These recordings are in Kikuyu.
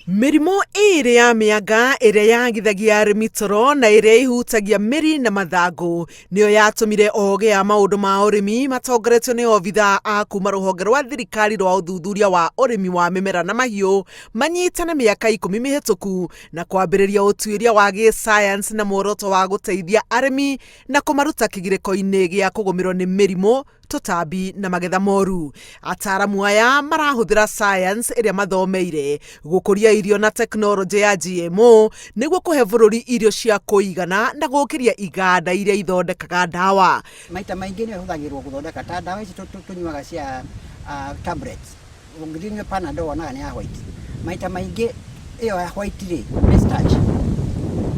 Mĩrimũ ĩĩrĩ ya mĩanga ĩrĩa yagithagia arĩmi toro na ĩrĩa ĩhutagia mĩri na mathangũ nĩyo yatũmire ogĩ a maũndũ ma ũrĩmi matongoretio nĩ obithaa a kuma rũhonge rwa thirikari rwa ũthuthuria wa ũrĩmi wa mĩmera na mahiũ manyitane mĩaka ikũmi mĩhĩtũku na kwambĩrĩria ũtuĩria wa gĩsayansi na muoroto wa gũteithia arĩmi na kũmaruta kĩgirĩko-inĩ gĩa kũgũmĩrwo nĩ mĩrimũ tũtambi na magetha moru. Ataaramu aya marahũthĩra science ĩrĩa mathomeire gũkũria irio na tekinoronjĩ ya GMO nĩguo kũhe bũrũri irio cia kũigana na gũkĩria iganda iria ithondekaga ndawa. Maita maingĩ nĩyo ĩhũthagĩrwo gũthondeka ta ndawa ici tũnyuaga cia tablets. Ũngĩthiĩ ũnyue Panadol wonaga nĩ ya white. Maita maingĩ ĩyo ya white rĩ, nĩ starch.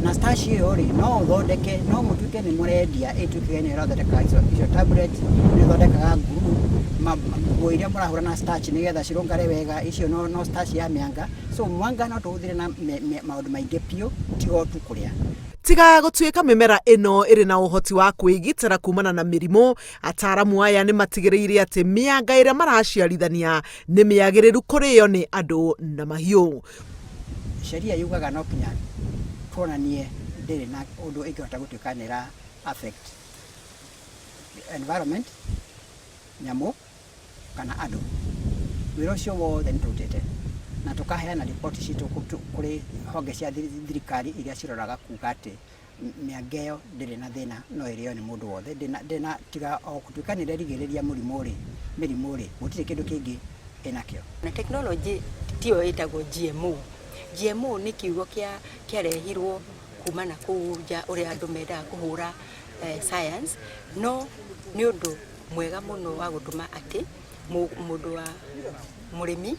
Na starch ĩyo rĩ, no ũthondeke, no mũtuĩke nĩ mũrendia ĩtuĩke nĩyo ĩrathondeka icio icio tablet, nĩ ĩthondekaga glue, nguo iria mũrahũra na starch nĩgetha cirũngare wega, icio no no starch ya mĩanga. So mwanga no tũhũthĩre na maũndũ maingĩ biũ, tiga o tu kũrĩa. Tiga gũtuĩka mĩmera ĩno ĩrĩ na ũhoti wa kwĩgitĩra kumana na mĩrimũ, Ataaramu aya nĩ matigĩrĩire atĩ mĩanga ĩrĩa maraciarithania nĩ mĩagĩrĩru kũrĩo nĩ andũ na mahiũ. Sheria yugaga no kinya tuonanie ndĩrĩ na ũndũ ĩngĩhota gũtuĩka nĩ ĩra affect environment, nyamũ kana andũ. Wĩra ũcio wothe nĩ tũrutĩte na tũkaheana riboti citũ kũrĩ honge cia thirikari iria ciroraga kuga atĩ mĩanga ĩyo ndĩrĩ na thĩna no ĩrĩo nĩ mũndũ wothe, ndĩrĩ na tiga o gũtuĩka nĩ ĩrerigĩrĩria mũrimũ rĩ, mĩrimũ rĩ, gũtirĩ kĩndũ kĩngĩ ĩnakĩo. Na tekinoronjĩ tiyo ĩtagwo GMO. GMO nĩ kiugo kĩa kĩarehirwo kuma na kũu nja ũrĩa andũ mendaga kũhũra science, no nĩ ũndũ mwega mũno wa gũtũma atĩ mũndũ wa mũrĩmi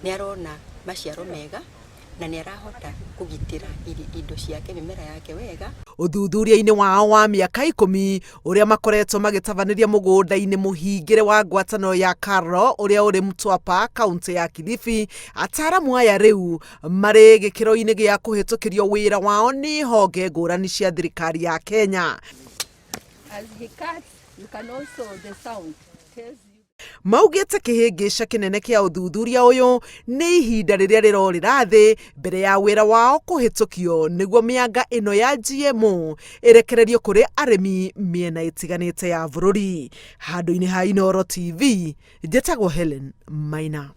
nĩ arona maciaro mega. na nĩ arahota kũgitĩra indo ciake, mĩmera yake wega. Ũthuthuria-inĩ wao wa mĩaka ikũmi ũrĩa makoretwo magĩtabanĩria mũgũnda-inĩ mũhingĩre wa ngwatanĩro ya KALRO ũrĩa ũrĩ Mtwapa, kaũntĩ ya Kilifi, ataaramu aya rĩu marĩ gĩkĩro-inĩ gĩa kũhĩtũkĩrio wĩra wao nĩ honge ngũrani cia thirikari ya Kenya. As he cuts, you can also, the sound tells you. Maugĩte kĩhĩngĩca kĩnene kĩa ũthuthuria ũyũ nĩ ihinda rĩrĩa rĩrorĩra thĩ mbere ya wĩra wao kũhĩtũkio nĩguo mĩanga ĩno ya GMO ĩrekererio kũrĩ arĩmi mĩena ĩtiganĩte ya bũrũri. Handũ-inĩ ha Inooro TV, njĩtagwo Hellen Maina.